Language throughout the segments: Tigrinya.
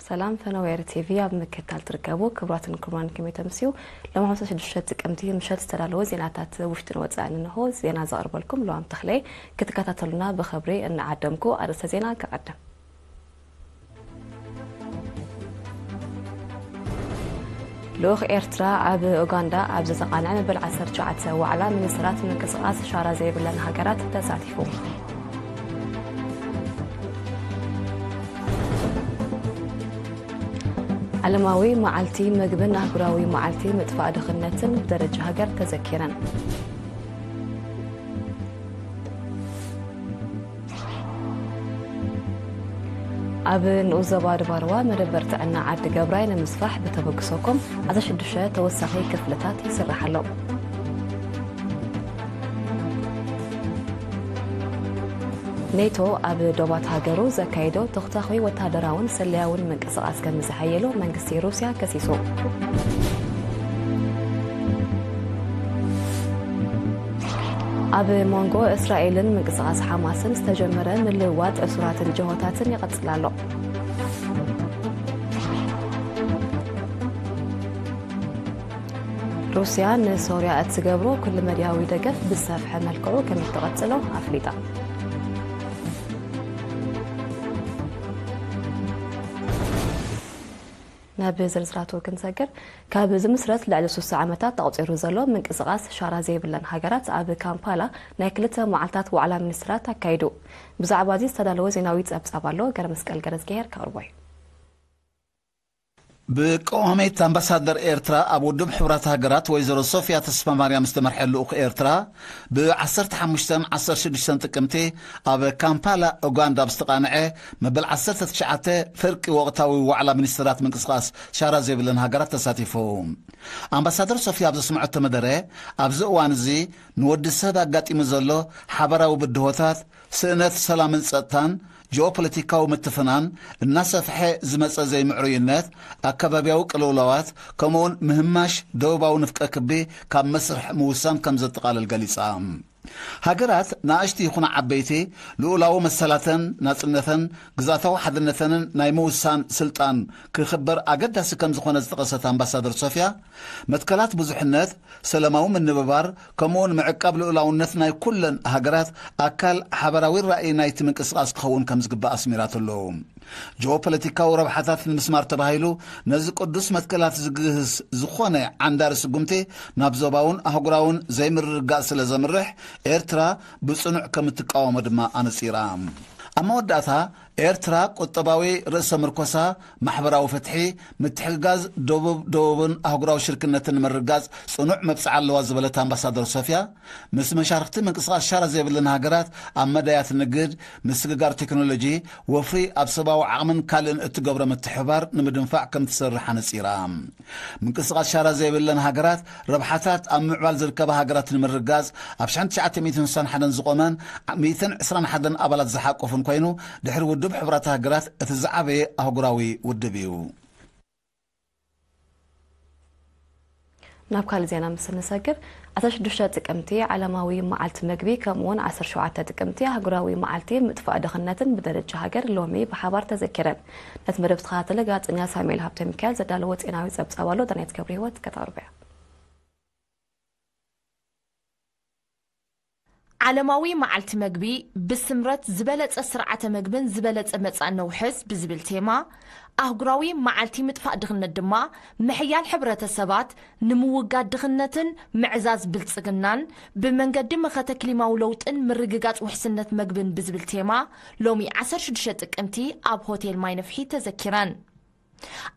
ሰላም ፈነወ ኤሪ ቲቪ ኣብ ምክትታል ትርከቡ ክቡራትን ክቡራን፣ ከመይ ተምስዩ? ሎም ሓሙሳ ሽዱሽተ ጥቅምቲ ምሸት ዝተዳለወ ዜናታት ውሽጥን ወጻእን እንሆ። ዜና ዘቕርበልኩም ሉዋም ተኽለየ። ክትከታተሉና ብኽብሪ እናዓደምኩ ኣርእስተ ዜና ከቐድም። ልኡኽ ኤርትራ ኣብ ኡጋንዳ ኣብ ዝተቓንዐ መበል ዓሰርተ ትሽዓተ ዋዕላ ሚኒስትራት ምንቅስቓስ ሻራ ዘይብለን ሃገራት ተሳቲፉ። ዓለማዊ መዓልቲ ምግብን ኣህጉራዊ መዓልቲ ምጥፋእ ድኽነትን ብደረጃ ሃገር ተዘኪረን። ኣብ ንኡስ ዞባ ድባርዋ መደበር ጥዕና ዓዲ ገብራይ ንምስፋሕ ብተበግሶ ኮም ዓሰርተ ሽዱሽተ ተወሳኺ ክፍልታት ይስራሕ ኣሎ። ኔቶ ኣብ ዶባት ሃገሩ ዘካየዶ ተኽታኺ ወተሃደራውን ሰለያውን ምንቅስቓስ ከም ዝሓየሎ መንግስቲ ሩስያ ከሲሱ። ኣብ መንጎ እስራኤልን ምንቅስቓስ ሓማስን ዝተጀመረ ምልውዋጥ እሱራትን ጅሆታትን ይቐጽል ኣሎ። ሩስያ ንሶርያ እትገብሮ ኩሉ መድያዊ ደገፍ ብዝሰፍሐ መልክዑ ከም እትቐጽሎ ኣፍሊጣ። ናብ ዝርዝራቱ ክንሰግር፣ ካብ ዝምስረት ልዕሊ ስሳ ዓመታት ኣቑጺሩ ዘሎ ምንቅስቓስ ሻራ ዘይብለን ሃገራት ኣብ ካምፓላ ናይ ክልተ መዓልታት ዋዕላ ሚኒስትራት ኣካይዱ። ብዛዕባ እዚ ዝተዳለወ ዜናዊ ጸብጻብ ኣሎ፣ ገረ መስቀል ገረዝግሄር ከቕርቦ እዩ። ብቀዋሚት ኣምባሳደር ኤርትራ ኣብ ውድብ ሕቡራት ሃገራት ወይዘሮ ሶፊያ ተስፋ ማርያም ዝተመርሐ ልኡኽ ኤርትራ ብ ዓሰርተ ሓሙሽተን ዓሰርተ ሽዱሽተን ጥቅምቲ ኣብ ካምፓላ ኡጋንዳ ኣብ ዝተቓንዐ መበል ዓሰርተ ትሽዓተ ፍርቂ ወቕታዊ ዋዕላ ሚኒስትራት ምንቅስቓስ ሻራ ዘይብለን ሃገራት ተሳቲፉ። ኣምባሳደር ሶፊያ ኣብ ዘስምዐቶ መደረ፣ ኣብዚ እዋን እዚ ንወዲ ሰብ ኣጋጢሙ ዘሎ ሓበራዊ ብድሆታት፣ ስእነት ሰላምን ጸጥታን፣ ጂኦፖለቲካዊ ምትፍናን፣ እናሰፍሐ ዝመጸ ዘይምዕሩይነት፣ ኣከባቢያዊ ቅልውላዋት፣ ከምኡውን ምህማሽ ደቡባዊ ንፍቀ ክቢ ካብ መስርሕ ምውሳን ከም ዘጠቓልል ገሊጻ። ሃገራት ንኣሽቱ ይኹና ዓበይቲ፣ ልኡላዊ መሰላተን ናጽነተን ግዝኣታዊ ሓድነተንን ናይ ምውሳን ስልጣን ክኽበር ኣገዳሲ ከም ዝኾነ ዝጠቐሰት ኣምባሳደር ሶፊያ፣ መትከላት ብዙሕነት፣ ሰላማዊ ምንብባር፣ ከምኡውን ምዕቃብ ልኡላውነት ናይ ኩለን ሃገራት ኣካል ሓበራዊ ራእይ ናይቲ ምንቅስቓስ ክኸውን ከም ዝግባእ ኣስሚራትሉ። ጂኦፖለቲካዊ ረብሓታት ንምስማር ተባሂሉ ነዚ ቅዱስ መትከላት ዝግህስ ዝኾነ ዓንዳሪ ስጉምቲ ናብ ዞባውን ኣህጉራውን ዘይምርግጋእ ስለ ዘምርሕ፣ ኤርትራ ብጽኑዕ ከም እትቃወሞ ድማ ኣነጺራ። ኣብ መወዳእታ፣ ኤርትራ ቁጠባዊ ርእሰ ምርኮሳ፣ ማሕበራዊ ፍትሒ፣ ምትሕግጋዝ ደቡብ ደቡብን ኣህጉራዊ ሽርክነትን ንምርግጋጽ ጽኑዕ መብጽዓ ኣለዋ ዝበለት ኣምባሳደር ሶፊያ፣ ምስ መሻርኽቲ ምንቅስቓስ ሻራ ዘይብለን ሃገራት ኣብ መዳያት ንግድ፣ ምስግጋር ቴክኖሎጂ፣ ወፍሪ ኣብ ሰብኣዊ ዓቕምን ካልእን እትገብሮ ምትሕብባር ንምድንፋዕ ከም ትሰርሕ ኣነጺራ። ምንቅስቓስ ሻራ ዘይብለን ሃገራት ረብሓታት ኣብ ምዕባል ዝርከባ ሃገራት ንምርጋጽ ኣብ ሽሕን ትሽዓተ ሚእትን ስሳን ሓደን ዝቖመን ሚእትን ዕስራን ሓደን ኣባላት ዝሓቆፍን ኮይኑ፣ ድሕሪ ውድብ ሕቡራት ሃገራት እቲ ዝዓበየ ኣህጉራዊ ውድብ እዩ። ናብ ካልእ ዜና ምስ እንሰግር፣ ዓሰርተ ሽዱሽተ ጥቅምቲ ዓለማዊ መዓልቲ መግቢ፣ ከምኡውን ዓሰርተ ሸውዓተ ጥቅምቲ ኣህጉራዊ መዓልቲ ምጥፋእ ድኽነትን ብደረጃ ሃገር ሎሚ ብሓባር ተዘኪረን። ነቲ መደብ ዝተኸታተለ ጋዜጠኛ ሳሙኤል ሃብተ ሚካኤል ዘዳለዎ ዜናዊ ጸብጻብ ኣሎ፣ ዳናይት ገብረ ህይወት ከተቕርቦ እያ። ዓለማዊ መዓልቲ መግቢ፣ ብስምረት ዝበለጸ ስርዓተ መግብን ዝበለጸ መጻኢ ነውሕስ ብዝብል ቴማ፣ ኣህጉራዊ መዓልቲ ምጥፋእ ድኽነት ድማ፣ ምሕያል ሕብረተሰባት ንምውጋድ ድኽነትን ምዕዛዝ ብልጽግናን፣ ብመንገዲ መኸተ ክሊማዊ ለውጥን ምርግጋጽ ውሕስነት መግብን ብዝብል ቴማ፣ ሎሚ ዓሰርተ ሽዱሽተ ጥቅምቲ ኣብ ሆቴል ማይነፍሒ ተዘኪረን።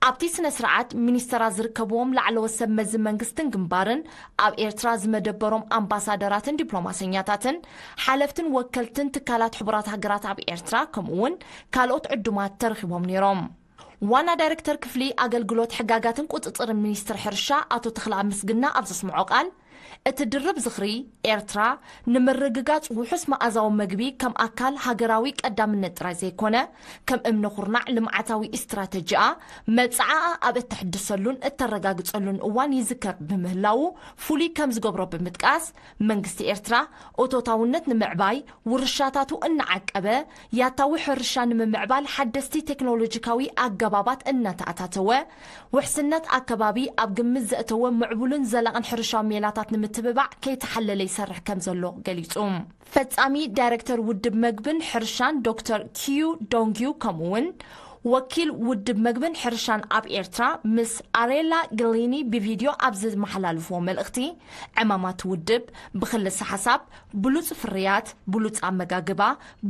ኣብቲ ስነ ስርዓት፣ ሚኒስተራት ዝርከብዎም ላዕለዎት ሰብ መዚ መንግስትን ግንባርን፣ ኣብ ኤርትራ ዝመደበሮም ኣምባሳደራትን ዲፕሎማሰኛታትን፣ ሓለፍትን ወከልትን ትካላት ሕቡራት ሃገራት ኣብ ኤርትራ፣ ከምኡ እውን ካልኦት ዕዱማት ተረኺቦም ነይሮም። ዋና ዳይረክተር ክፍሊ ኣገልግሎት ሕጋጋትን ቁጽጽርን ሚኒስትር ሕርሻ ኣቶ ተኽለኣብ ምስግና ኣብ ዘስምዖ ቃል፣ እቲ ድርብ ዝኽሪ፣ ኤርትራ ንምርግጋጽ ውሑስ መኣዛዊ መግቢ ከም ኣካል ሃገራዊ ቀዳምነት ጥራይ ዘይኮነ፣ ከም እምነ ኩርናዕ ልምዓታዊ ስትራተጂኣ፣ መብጽዓኣ ኣብ እተሕድሰሉን እተረጋግጸሉን እዋን ይዝከር ብምህላዉ፣ ፍሉይ ከም ዝገብሮ ብምጥቃስ፣ መንግስቲ ኤርትራ እቶታውነት ንምዕባይ ውርሻታቱ እናዓቀበ፣ ያታዊ ሕርሻ ንምምዕባል ሓደስቲ ቴክኖሎጂካዊ ኣገባባት እናተኣታተወ፣ ውሕስነት ኣከባቢ ኣብ ግምት ዘእተወ ምዕቡልን ዘላቕን ሕርሻዊ ሜላታት ንምትብባዕ ከይተሓለለ ይሰርሕ ከም ዘሎ ገሊጹ። ፈጻሚ ዳይሬክተር ውድብ መግብን ሕርሻን ዶክተር ኪዩ ዶንግዩ፣ ከምኡ እውን ወኪል ውድብ መግብን ሕርሻን ኣብ ኤርትራ ምስ ኣሬላ ግሊኒ ብቪድዮ ኣብ ዘመሓላልፍዎ መልእኽቲ፣ ዕማማት ውድብ ብክልሰ ሓሳብ፣ ብሉጽ ፍርያት፣ ብሉጽ ኣመጋግባ፣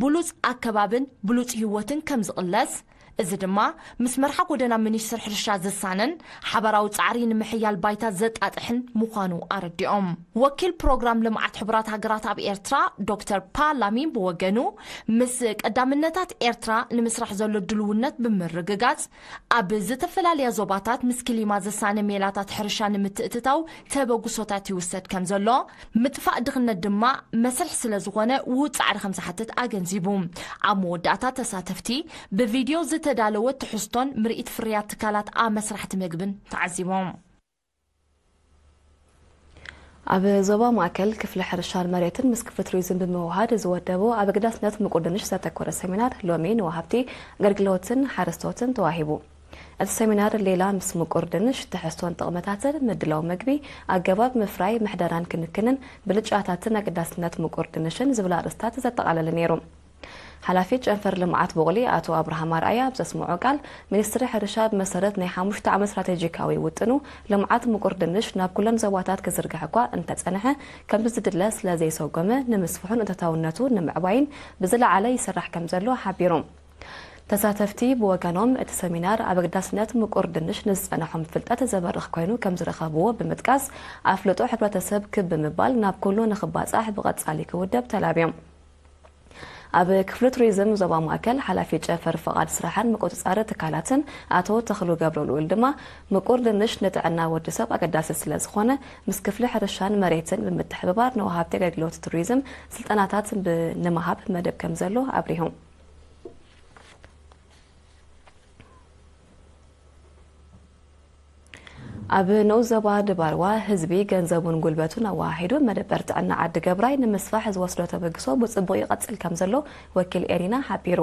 ብሉጽ ኣከባብን ብሉጽ ህይወትን ከም ዝቕለስ፣ እዚ ድማ ምስ መርሓ ጎደና ሚኒስትር ሕርሻ ዝሳነን ሓባራዊ ጻዕሪ ንምሕያል ባይታ ዘጣጥሕን ምዃኑ ኣረዲኦም። ወኪል ፕሮግራም ልምዓት ሕቡራት ሃገራት ኣብ ኤርትራ ዶክተር ፓ ላሚን ብወገኑ፣ ምስ ቀዳምነታት ኤርትራ ንምስራሕ ዘሎ ድልውነት ብምርግጋጽ፣ ኣብ ዝተፈላለያ ዞባታት ምስ ክሊማ ዘሳነ ሜላታት ሕርሻ ንምትእትታው ተበግሶታት ይውሰድ ከም ዘሎ፣ ምጥፋእ ድኽነት ድማ መስርሕ ስለ ዝኾነ ውሁድ ጻዕሪ ከም ዝሓትት ኣገንዚቡ። ኣብ መወዳእታ ተሳተፍቲ ብቪድዮ ዝተዳለወ ትሕዝቶን ምርኢት ፍርያት ትካላት ኣብ መስራሕቲ መግብን ተዓዚቦም። ኣብ ዞባ ማእከል ክፍሊ ሕርሻን መሬትን ምስ ክፍሊ ቱሪዝም ብምውሃድ ዝወደቦ ኣብ ኣገዳስነት ምቁር ድንሽ ዘተኮረ ሰሚናር ሎሚ ንወሃብቲ ኣገልግሎትን ሓረስቶትን ተዋሂቡ። እቲ ሰሚናር ሌላ ምስ ምቁር ድንሽ ትሕዝቶን ጥቕምታትን፣ ምድላው መግቢ፣ ኣገባብ ምፍራይ፣ ምሕደራን ክንክንን፣ ብልጫታትን ኣገዳስነት ምቁር ድንሽን ዝብል ኣርእስታት ዘጠቓለለ ነይሩ። ሓላፊ ጨንፈር ልምዓት ቡቕሊ ኣቶ ኣብርሃም ኣርኣያ ኣብ ዘስምዖ ቃል፣ ሚኒስትሪ ሕርሻ ብመሰረት ናይ ሓሙሽተ ዓመት ስትራቴጂካዊ ውጥኑ፣ ልምዓት ምቁር ድንሽ ናብ ኩለን ዞባታት ክዝርጋሕ እኳ እንተጸንሐ፣ ከምቲ ዝድለ ስለ ዘይሰጎመ፣ ንምስፍሑን እቶታውነቱ ንምዕባይን ብዝለዓለ ይስራሕ ከም ዘሎ ሓቢሩ። ተሳተፍቲ ብወገኖም፣ እቲ ሰሚናር ኣብ ኣገዳስነት ምቁር ድንሽ ንዝጸንሖም ፍልጠት ዘበርኽ ኮይኑ ከም ዝረኸብዎ ብምጥቃስ፣ ኣፍልጦ ሕብረተሰብ ክብ ብምባል ናብ ኩሉ ንኽባጻሕ ብቐጻሊ ክውደብ ተላብዮም። ኣብ ክፍሊ ቱሪዝም ዞባ ማእከል ሓላፊ ጨንፈር ፍቓድ ስራሕን ምቁጽጻር ትካላትን ኣቶ ተኽሉ ገብረልኡል ድማ፣ ምቁር ድንሽ ንጥዕና ወዲ ሰብ ኣገዳሲ ስለ ዝኾነ፣ ምስ ክፍሊ ሕርሻን መሬትን ብምትሕብባር ንወሃብቲ ኣገልግሎት ቱሪዝም ስልጠናታት ብ-፣ ንምሃብ መደብ ከም ዘሎ ኣብሪሁ። ኣብ ንኡስ ዞባ ድባርዋ ህዝቢ ገንዘቡን ጉልበቱን ኣወሃሂዱ መደበር ጥዕና ዓዲ ገብራይ ንምስፋሕ ዝወስዶ ተበግሶ ብጽቡቕ ይቐጽል ከም ዘሎ ወኪል ኤሪና ሓቢሩ።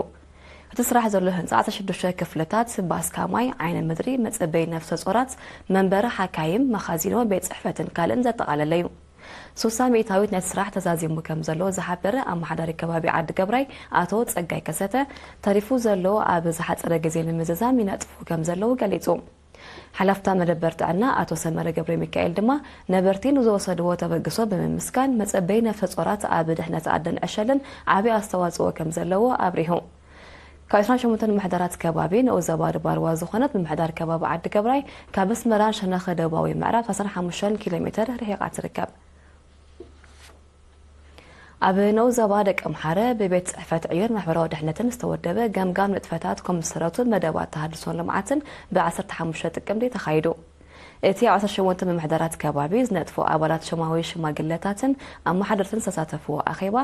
እቲ ስራሕ ዘሎ ህንጻ ዓሰርተ ሽዱሽተ ክፍልታት፣ ባስካ ማይ፣ ዓይኒ ምድሪ፣ መጸበዪ ነፍሰ ጾራት፣ መንበሪ ሓካይም፣ መኻዚኖ፣ ቤት ጽሕፈትን ካልእን ዘጠቓለለ እዩ። ሱሳ ሚእታዊት ናይቲ ስራሕ ተዛዚሙ ከም ዘሎ ዝሓበረ ኣመሓዳሪ ከባቢ ዓዲ ገብራይ ኣቶ ጸጋይ ከሰተ፣ ተሪፉ ዘሎ ኣብ ዝሓጸረ ግዜ ንምዝዛም ይነጥፉ ከም ዘለዉ ገሊጹ። ሓላፍታ መደበር ጥዕና ኣቶ ሰመረ ገብረ ሚካኤል ድማ፣ ነበርቲ ንዝወሰድዎ ተበግሶ ብምምስጋን፣ መጸበዪ ነፍሰ ጾራት ኣብ ድሕነት ኣደን ዕሸልን ዓቢ ኣስተዋጽኦ ከም ዘለዎ ኣብሪሁ። ካብ ዕስራን ሸሞንተን ምሕደራት ከባቢ ንኡስ ዞባ ድባርዋ ዝኾነት ምምሕዳር ከባቢ ዓዲ ገብራይ፣ ካብ ኣስመራን ሸነኸ ደቡባዊ ምዕራብ ሰላሳን ሓሙሽተን ኪሎ ሜተር ርሒቓ ትርከብ። ኣብ ንኡስ ዞባ ደቀምሓረ ብቤት ጽሕፈት ዕዮን ማሕበራዊ ድሕነትን ዝተወደበ ገምጋም ንጥፈታት ኮሚሰረቱን መደባት ተሃድሶን ልምዓትን ብ ዓሰርተ ሓሙሽተ ጥቅምቲ ተኻይዱ። እቲ ኣብ ዓሰርተ ሸሞንተ ምምሕዳራት ከባቢ ዝነጥፉ ኣባላት ሸማዊ ሽማግለታትን ኣመሓደርትን ዝተሳተፍዎ ኣኼባ፣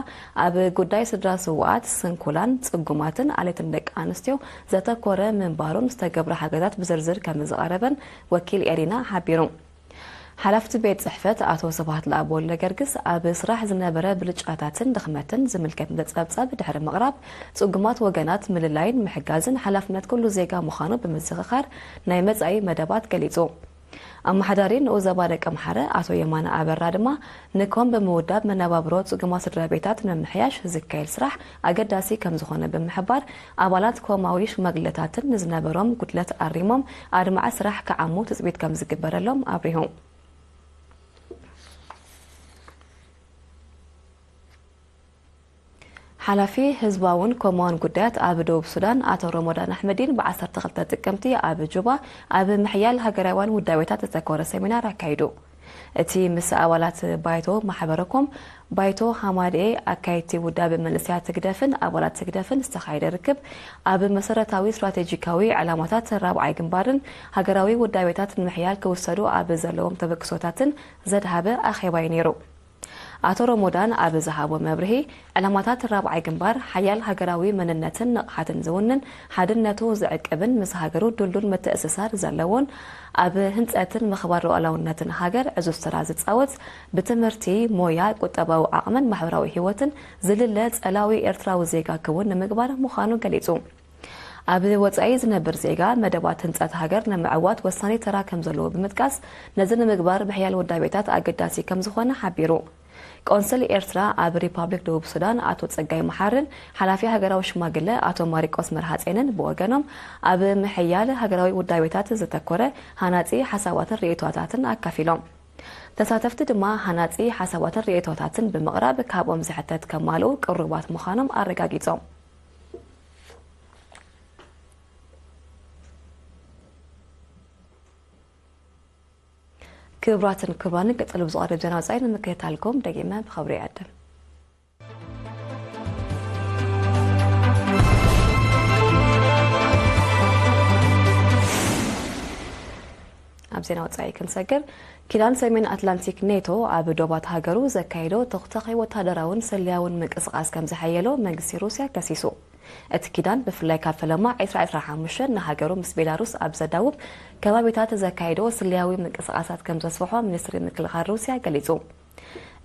ኣብ ጉዳይ ስድራ ስዉኣት፣ ስንኩላን፣ ጽጉማትን ዓሌትን ደቂ ኣንስትዮ ዘተኮረ ምንባሩን ዝተገብረ ሓገዛት ብዝርዝር ከም ዝቐረበን ወኪል ኤሪና ሓቢሩ። ሓላፍቲ ቤት ጽሕፈት ኣቶ ስብሃት ለኣብ ወልደ ገርግስ፣ ኣብ ስራሕ ዝነበረ ብልጫታትን ድኽመትን ዝምልከት ነጸብጻብ ድሕሪ ምቕራብ፣ ጽጉማት ወገናት ምልላይን ምሕጋዝን ሓላፍነት ኩሉ ዜጋ ምዃኑ ብምዝኽኻር፣ ናይ መጻኢ መደባት ገሊጹ። ኣመሓዳሪ ንኡስ ዞባ ደቀምሓረ ኣቶ የማነ ኣበራ ድማ፣ ንኮም ብምውዳብ መነባብሮ ጽጉማት ስድራ ቤታት ንምምሕያሽ ዝካየድ ስራሕ ኣገዳሲ ከም ዝኾነ ብምሕባር፣ ኣባላት ኮማዊ ሽማግለታትን ንዝነበሮም ጉድለት ኣሪሞም ኣድማዒ ስራሕ ክዓሙ ትጽቢት ከም ዝግበረሎም ኣብሪሁ። ሓላፊ ህዝባውን ኮማውን ጉዳያት ኣብ ደቡብ ሱዳን ኣቶ ሮሞዳን ኣሕመዲን ብ ዓሰርተ ክልተ ጥቅምቲ ኣብ ጁባ ኣብ ምሕያል ሃገራውያን ውዳቤታት ዘተኮረ ሰሚናር ኣካይዱ። እቲ ምስ ኣባላት ባይቶ ማሕበረኮም ባይቶ ሃማድኤ ኣካየድቲ ውዳበ መንእሰያት ህግደፍን ኣባላት ህግደፍን ዝተኻየደ ርክብ፣ ኣብ መሰረታዊ ስትራቴጂካዊ ዕላማታት ራብዓይ ግንባርን ሃገራዊ ውዳቤታት ንምሕያል ክውሰዱ ኣብ ዘለዎም ተበግሶታትን ዘድሃበ ኣኼባ እዩ ነይሩ። ኣቶ ሮሞዳን ኣብ ዝሃቦ መብርሂ፣ ዕላማታት ራብዓይ ግንባር ሓያል ሃገራዊ መንነትን ንቕሓትን ዝውንን፣ ሓድነቱ ዝዕቅብን ምስ ሃገሩ ድልዱል ምትእስሳር ዘለዎን፣ ኣብ ህንጸትን ምኽባር ሉዓላውነትን ሃገር ዕዙዝ ተራ ዝጻወት፣ ብትምህርቲ፣ ሞያ፣ ቁጠባዊ ዓቕምን ማሕበራዊ ህይወትን ዝልለ ጸላዊ ኤርትራዊ ዜጋ ክውን ንምግባር ምዃኑ ገሊጹ። ኣብ ወጻኢ ዝነብር ዜጋ መደባት ህንጸት ሃገር ንምዕዋት ወሳኒ ተራ ከም ዘለዎ ብምጥቃስ፣ ነዚ ንምግባር ብሕያል ውዳቤታት ኣገዳሲ ከም ዝኾነ ሓቢሩ። ቆንስል ኤርትራ ኣብ ሪፓብሊክ ደቡብ ሱዳን ኣቶ ጸጋይ መሓርን ሓላፊ ሃገራዊ ሽማግለ ኣቶ ማሪቆስ መርሃጼንን ብወገኖም፣ ኣብ ምሕያል ሃገራዊ ውዳቤታት ዘተኮረ ሃናጺ ሓሳባትን ርእይቶታትን ኣካፊሎም። ተሳተፍቲ ድማ ሃናጺ ሓሳባትን ርእይቶታትን ብምቕራብ፣ ካብኦም ዝሕተት ከማልኡ ቅሩባት ምዃኖም ኣረጋጊጾም። ክቡራትን ክቡራንን፣ ቀጺሉ ብዝቐርብ ዜና ወጻኢ ንምክትታልኩም ደጊመ ብኽብሪ ይዕድም። ኣብ ዜና ወጻኢ ክንሰግር፣ ኪዳን ሰሜን ኣትላንቲክ ኔቶ ኣብ ዶባት ሃገሩ ዘካየዶ ተኽተኺ ወታደራውን ስለያውን ምንቅስቓስ ከም ዘሐየሎ መንግስቲ ሩስያ ከሲሱ። እቲ ኪዳን ብፍላይ ካብ ፈለማ ዕስራ ዕስራ ሓሙሽተ ንሃገሩ ምስ ቤላሩስ ኣብ ዘዳውብ ከባቢታት ዘካየዶ ስለያዊ ምንቅስቓሳት ከም ዘስፍሖ ሚኒስትሪ ምክልኻል ሩስያ ገሊጹ።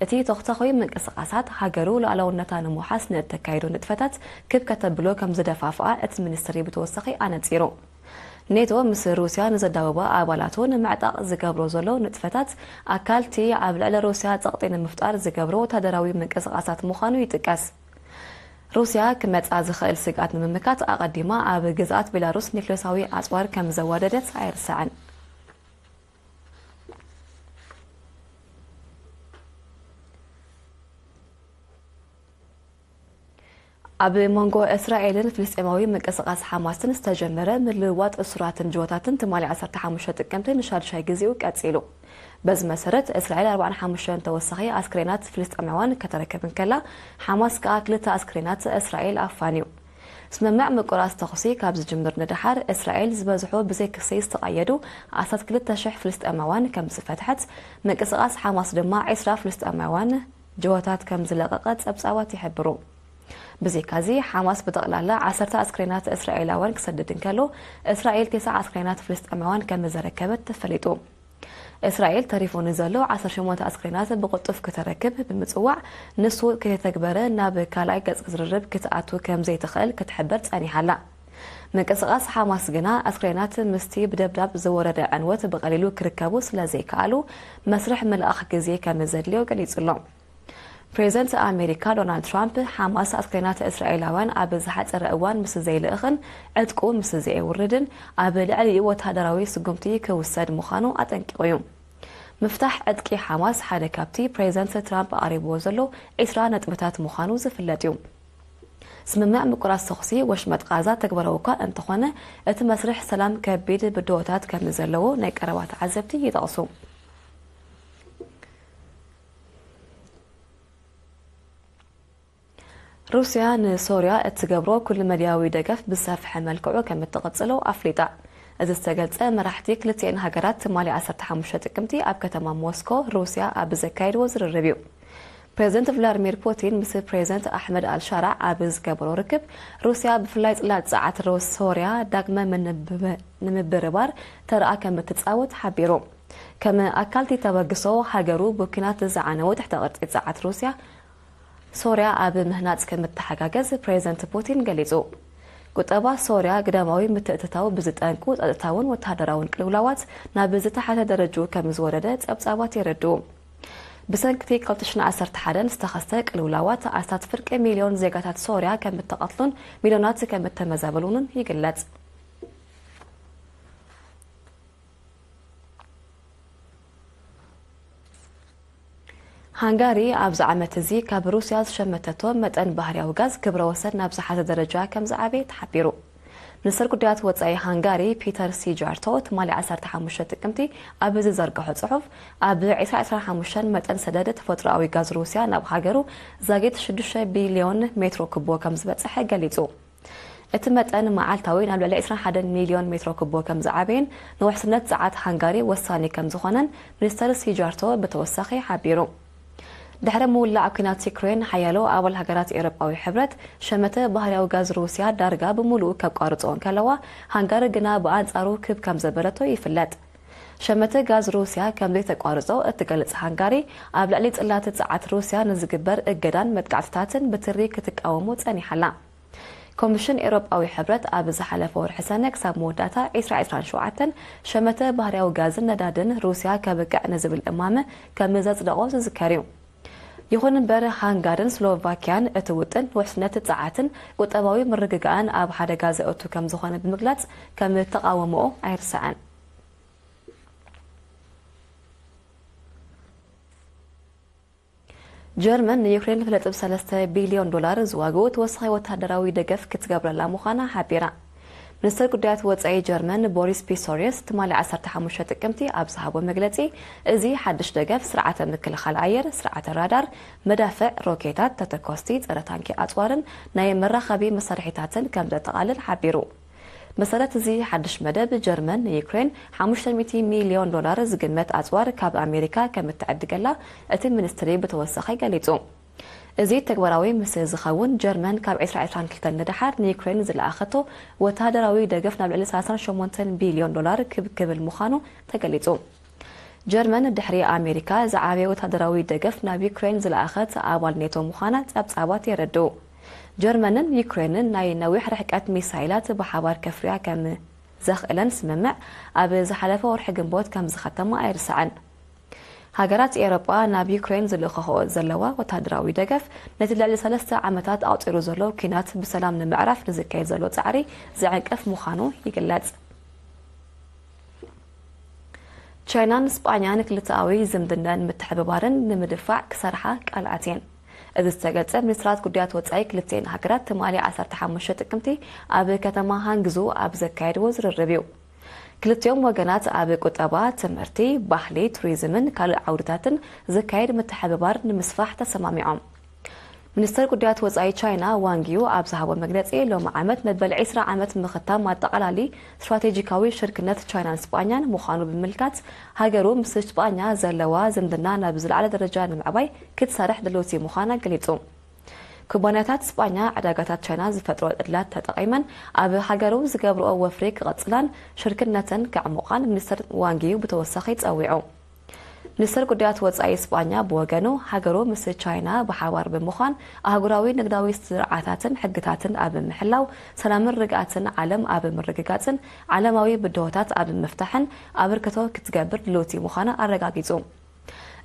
እቲ ተኽተኺ ምንቅስቓሳት ሃገሩ ሉዓላውነታ ንምውሓስ ንእተካይዶ ንጥፈታት ክብ ከተብሎ ከም ዝደፋፍኣ እቲ ሚኒስትሪ ብተወሳኺ ኣነጺሩ። ኔቶ ምስ ሩስያ ንዘዳወባ ኣባላቱ ንምዕጣቕ ዝገብሮ ዘሎ ንጥፈታት ኣካልቲ ኣብ ልዕሊ ሩስያ ጸቕጢ ንምፍጣር ዝገብሮ ወታደራዊ ምንቅስቓሳት ምዃኑ ይጥቀስ። ሩስያ ክመጻ ዝኽእል ስግኣት ንምምካት ኣቐዲማ ኣብ ግዝኣት ቤላሩስ ኒክሌሳዊ ኣጽዋር ከም ዘዋደደት ኣይርሳዕን። ኣብ መንጎ እስራኤልን ፍልስጤማዊ ምንቅስቓስ ሓማስን ዝተጀመረ ምልውዋጥ እሱራትን ጅሆታትን ትማሊ ዓሰርተ ሓሙሽተ ጥቅምቲ ንሻድሻይ ግዜኡ ቀጺሉ። በዚ መሰረት፣ እስራኤል ኣርባዓን ሓሙሽተን ተወሳኺ ኣስክሬናት ፍልስጤማውያን ከተረክብ እንከላ፣ ሓማስ ከኣ ክልተ ኣስክሬናት እስራኤል ኣፋንዩ። ስምምዕ ምቁራጽ ተኹሲ ካብ ዝጅምር ንደሓር፣ እስራኤል ዝበዝሑ ብዘይ ክሲ ዝተቐየዱ ዓሰርተ ክልተ ሽሕ ፍልስጤማውያን ከም ዝፈትሐት፣ ምንቅስቓስ ሓማስ ድማ ዕስራ ፍልስጤማውያን ጅሆታት ከም ዝለቐቐ ጸብጻባት ይሕብሩ። ብዘይካዚ፣ ሓማስ ብጠቕላላ ዓሰርተ ኣስክሬናት እስራኤላውያን ክሰድድ እንከሎ፣ እስራኤል ተስዓ ኣስክሬናት ፍልስጤማውያን ከም ዘረከበት ተፈሊጡ። እስራኤል ተሪፉ ንዘሎ ዓሰርተ ሸሞንተ ኣስክሬናት ብቕልጡፍ ክተረክብ ብምጽዋዕ፣ ንሱ ከይተተግበረ ናብ ካልኣይ ገጽ ዝርርብ ክትኣቱ ከም ዘይትኽእል ክትሕብር ጸኒሓ ኣላ። ምንቅስቓስ ሓማስ ግና፣ ኣስክሬናት ምስቲ ብደብዳብ ዝወረደ ዕንወት ብቐሊሉ ክርከቡ ስለ ዘይከኣሉ፣ መስርሕ ምልኣኽ ግዜ ከም ዘድልዮ ገሊጹ ኣሎ። ፕሬዚደንት ኣሜሪካ ዶናልድ ትራምፕ፣ ሓማስ ኣስክሬናት እስራኤላውያን ኣብ ዝሓጸረ እዋን ምስ ዘይልእኽን ዕጥቁ ምስ ዘየውርድን፣ ኣብ ልዕሊኡ ወተሃደራዊ ስጉምቲ ክውሰድ ምዃኑ ኣጠንቂቑ እዩ። ምፍታሕ ዕጥቂ ሓማስ ሓደ ካብቲ ፕሬዚደንት ትራምፕ ኣቕሪብዎ ዘሎ ዕስራ ነጥብታት ምዃኑ ዝፍለጥ እዩ። ስምምዕ ምቁራጽ ተኹሲ ወሽመጥ ቃዛ ተግባራዊ እኳ እንተኾነ፣ እቲ መስርሕ ሰላም ከቢድ ብድሆታት ከም ዘለዎ ናይ ቀረባ ተዓዘብቲ ይጠቕሱ። ሩስያ ንሶርያ እትገብሮ ኩሉ መድያዊ ደገፍ ብዝሰፍሐ መልክዑ ከም እትቕጽሎ ኣፍሊጣ። እዚ ዝተገልጸ፣ መራሕቲ ክልቲኤን ሃገራት ትማሊ ዓሰርተ ሓሙሽተ ጥቅምቲ ኣብ ከተማ ሞስኮ፣ ሩስያ፣ ኣብ ዘካየድዎ ዝርርብ እዩ። ፕሬዚደንት ቭላድሚር ፑቲን ምስ ፕሬዚደንት ኣሕመድ ኣልሻራ ኣብ ዝገበሮ ርክብ፣ ሩስያ ብፍላይ ጽላት ጸዓት ሮስ ሶርያ ዳግመ ምንብ-፣ ንምብርባር ተርኣ ከም እትጻወት ሓቢሩ። ከም ኣካልቲ ተበግሶ፣ ሃገሩ ብኲናት ዝዓነወ ትሕተ ቅርጺ ጸዓት ሩስያ ሶርያ ኣብ ምህናጽ ከም እተሓጋገዝ ፕሬዚደንት ፑቲን ገሊጹ። ቁጠባ ሶርያ ግዳማዊ ምትእትታው ብዝጠንቁ ጸጥታውን ወተሃደራውን ቅልውላዋት ናብ ዝተሓተ ደረጅኡ ከም ዝወረደ ጸብጻባት የረድኡ። ብሰንክቲ ክልተ ሽሕን ዓሰርተ ሓደን ዝተኸስተ ቅልውላዋት ኣስታት ፍርቂ ሚልዮን ዜጋታት ሶርያ ከም እተቐትሉን ሚልዮናት ከም እተመዛበሉንን ይግለጽ። ሃንጋሪ ኣብዚ ዓመት እዚ ካብ ሩስያ ዝሸመተቶ መጠን ባህርያዊ ጋዝ ክብረ ወሰን ናብ ዝሓዘ ደረጃ ከም ዝዓበየ ተሓቢሩ። ሚኒስትር ጉዳያት ወጻኢ ሃንጋሪ ፒተር ሲጃርቶ ትማሊ ዓሰርተ ሓሙሽተ ጥቅምቲ ኣብ ዝዘርግሖ ጽሑፍ፣ ኣብ ዕስራ ዕስራን ሓሙሽተን መጠን ሰደድ ተፈጥሮኣዊ ጋዝ ሩስያ ናብ ሃገሩ ዛጊት ሽዱሽተ ቢልዮን ሜትሮ ኩቦ ከም ዝበጽሐ ገሊጹ። እቲ መጠን መዓልታዊ ናብ ልዕሊ ዕስራን ሓደን ሚልዮን ሜትሮ ኩቦ ከም ዝዓበየን ንውሕስነት ጸዓት ሃንጋሪ ወሳኒ ከም ዝኾነን ሚኒስተር ሲጃርቶ ብተወሳኺ ሓቢሩ። ድሕሪ ምውላዕ ኲናት ዩክሬን፣ ሓያሎ ኣባል ሃገራት ኤውሮጳዊ ሕብረት ሸመተ ባህርያዊ ጋዝ ሩስያ ዳርጋ ብምሉኡ ከቋርጾ እንከለዋ፣ ሃንጋሪ ግና ብኣንጻሩ ክብ ከም ዘበለቶ ይፍለጥ። ሸመተ ጋዝ ሩስያ ከም ዘይተቋርጾ እትገልጽ ሃንጋሪ፣ ኣብ ልዕሊ ጽላት ጸዓት ሩስያ ንዝግበር እገዳን መጥቃዕትታትን ብትሪ ክትቃወሞ ጸኒሓ ኣላ። ኮሚሽን ኤውሮጳዊ ሕብረት ኣብ ዝሓለፈ ወርሒ ሰነ ክሳብ መወዳእታ ዕስራ ዕስራን ሸውዓተን ሸመተ ባህርያዊ ጋዝን ነዳድን ሩስያ ከብቅዕ ንዝብል እማመ ከም ዘጽደቖ ዝዝከር እዩ። ይኹን እምበር፣ ሃንጋርን ስሎቫኪያን እቲ ውጥን ውሕስነት ጸዓትን ቁጠባዊ ምርግጋእን ኣብ ሓደጋ ዘእቱ ከም ዝኾነ ብምግላጽ ከም እተቓወምኦ ኣይርሳዕን። ጀርመን ንዩክሬን ክልተ ነጥቢ ሰለስተ ቢልዮን ዶላር ዝዋግኡ ተወሳኺ ወተሃደራዊ ደገፍ ክትገብረላ ምዃና ሓቢራ። ሚኒስትር ጉዳያት ወጻኢ ጀርመን ቦሪስ ፒስቶሪየስ ትማሊ ዓሰርተ ሓሙሽተ ጥቅምቲ ኣብ ዝሃቦ መግለጺ፣ እዚ ሓድሽ ደገፍ ስርዓተ ምክልኻል ኣየር፣ ስርዓተ ራዳር፣ መዳፍዕ፣ ሮኬታት፣ ተተኮስቲ፣ ጸረ ታንኪ ኣጽዋርን ናይ መራኸቢ መሳርሒታትን ከም ዘጠቓልል ሓቢሩ። መሰረት እዚ ሓድሽ መደብ፣ ጀርመን ንዩክሬን ሓሙሽተ ሚእቲ ሚልዮን ዶላር ዝግመት ኣጽዋር ካብ ኣሜሪካ ከም እትዕድገላ እቲ ሚኒስትሪ ብተወሳኺ ገሊጹ። እዚ ተግባራዊ ምስ ዝኸውን፣ ጀርመን ካብ ዕስራ ዕስራን ክልተን ንደሓር ንዩክሬን ዝለኣኸቶ ወተሃደራዊ ደገፍ ናብ ልዕሊ ሰላሳን ሸሞንተን ቢልዮን ዶላር ክብ ክብል ምዃኑ ተገሊጹ። ጀርመን ድሕሪ ኣሜሪካ ዝዓበየ ወተሃደራዊ ደገፍ ናብ ዩክሬን ዝለኣኸት ኣባል ኔቶ ምዃና ጸብጻባት የረድኡ። ጀርመንን ዩክሬንን ናይ ነዊሕ ርሕቀት ሚሳይላት ብሓባር ከፍርያ ከም ዘኽእለን ስምምዕ ኣብ ዝሓለፈ ወርሒ ግንቦት ከም ዝኸተማ ኣይርሳዕን። ሃገራት ኤውሮጳ ናብ ዩክሬን ዝልእኽኦ ዘለዋ ወተሃደራዊ ደገፍ ነቲ ልዕሊ ሰለስተ ዓመታት ኣቑጺሩ ዘሎ ኲናት ብሰላም ንምዕራፍ ንዝካየድ ዘሎ ጻዕሪ ዝዕንቅፍ ምዃኑ ይግለጽ። ቻይናን ስጳኛን ክልተኣዊ ዝምድናን ምትሕብባርን ንምድፋዕ ክሰርሓ ቃል ኣትየን። እዚ ዝተገልጸ ሚኒስትራት ጉዳያት ወጻኢ ክልቲኤን ሃገራት ትማሊ ዓሰርተ ሓሙሽተ ጥቅምቲ ኣብ ከተማ ሃንግዙ ኣብ ዘካየድዎ ዝርርብ እዩ። ክልቲኦም ወገናት ኣብ ቁጠባ፣ ትምህርቲ፣ ባህሊ፣ ቱሪዝምን ካልእ ዓውድታትን ዝካየድ ምትሕብባር ንምስፋሕ ተሰማሚዖም። ሚኒስተር ጉዳያት ወጻኢ ቻይና ዋንግ ዩ ኣብ ዝሃቦ መግለጺ፣ ሎሚ ዓመት መበል ዕስራ ዓመት ምኽታም ኣጠቓላሊ ስትራቴጂካዊ ሽርክነት ቻይናን ስጳኛን ምዃኑ ብምምልካት፣ ሃገሩ ምስ ስጳኛ ዘለዋ ዝምድና ናብ ዝለዓለ ደረጃ ንምዕባይ ክትሰርሕ ድልውቲ ምዃና ገሊጹ። ኩባንያታት ስጳኛ ዕዳጋታት ቻይና ዝፈጥሮ ዕድላት ተጠቒመን ኣብ ሃገሩ ዝገብርኦ ወፍሪ ክቐጽላን ሽርክነተን ከዕሙቓን ሚኒስተር ዋንግ ዩ ብተወሳኺ ጸዊዑ። ሚኒስተር ጉዳያት ወጻኢ ስጳኛ ብወገኑ፣ ሃገሩ ምስ ቻይና ብሓባር ብምዃን ኣህጉራዊ ንግዳዊ ስርዓታትን ሕግታትን ኣብ ምሕላው፣ ሰላምን ርግኣትን ዓለም ኣብ ምርግጋጽን ዓለማዊ ብድሆታት ኣብ ምፍታሕን ኣበርክቶ ክትገብር ድልውቲ ምዃና ኣረጋጊጹ።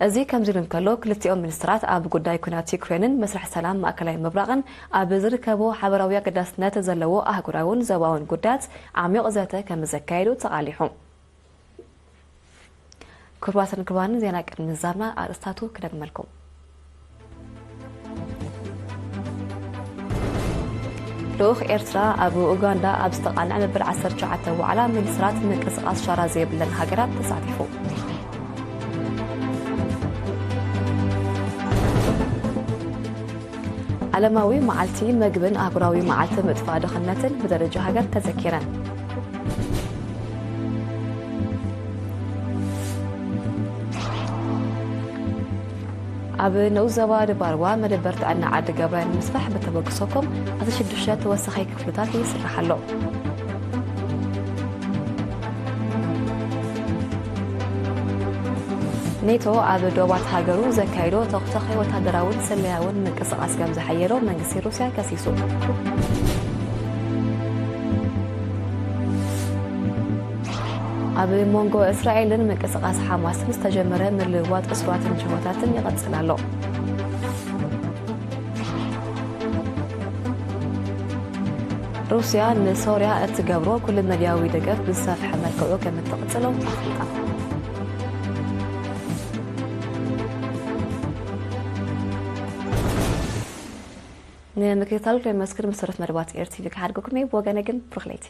እዚ ከምዚ ኢሉ እንከሎ፣ ክልቲኦም ሚኒስትራት ኣብ ጉዳይ ኲናት ዩክሬንን መስርሕ ሰላም ማእከላይ ምብራቕን ኣብ ዝርከቡ ሓበራዊ ኣገዳስነት ዘለዎ ኣህጉራውን ዞባውን ጉዳያት ዓሚቕ ዘተ ከም ዘካየዱ ተቓሊሑ። ክቡራትን ክቡራንን፣ ዜና ቅድሚ ምዝዛምና ኣርእስታቱ ክደግመልኩም። ልኡኽ ኤርትራ ኣብ ኡጋንዳ ኣብ ዝተቓልዐ መበል ዓሰርተ ትሽዓተ ዋዕላ ሚኒስትራት ምንቅስቓስ ሻራ ዘይብለን ሃገራት ተሳቲፉ። ዓለማዊ መዓልቲ መግብን ኣህጉራዊ መዓልቲ ምጥፋእ ድኽነትን ብደረጃ ሃገር ተዘኪረን። ኣብ ንኡስ ዞባ ድባርዋ መደበር ጥዕና ዓዲ ገብራይ ንምስፋሕ ብተበግሶ ኮም ኣስራ ሽዱሽተ ተወሳኺ ክፍልታት ይስራሕ ኣሎ። ኔቶ ኣብ ዶባት ሃገሩ ዘካይዶ ተኽተኺ ወታደራውን ስለያውን ምንቅስቓስ ከም ዘሓየሎ መንግስቲ ሩስያ ከሲሱ። ኣብ መንጎ እስራኤልን ምንቅስቓስ ሓማስን ዝተጀመረ ምልውዋጥ እሱራትን ጅሆታትን ይቐጽል ኣሎ። ሩስያ ንሶርያ እትገብሮ ኩሉ መዳያዊ ደገፍ ብዝሰፍሐ መልክዑ ከም እትቕጽሎ ኣፍሊጣ። ንምክትታል ክለመስክር መሰረት መደባት ኤር ቲቪ ክሓድገኩም እየ። ብወገነ ግን ብሩኽ ለይቲ።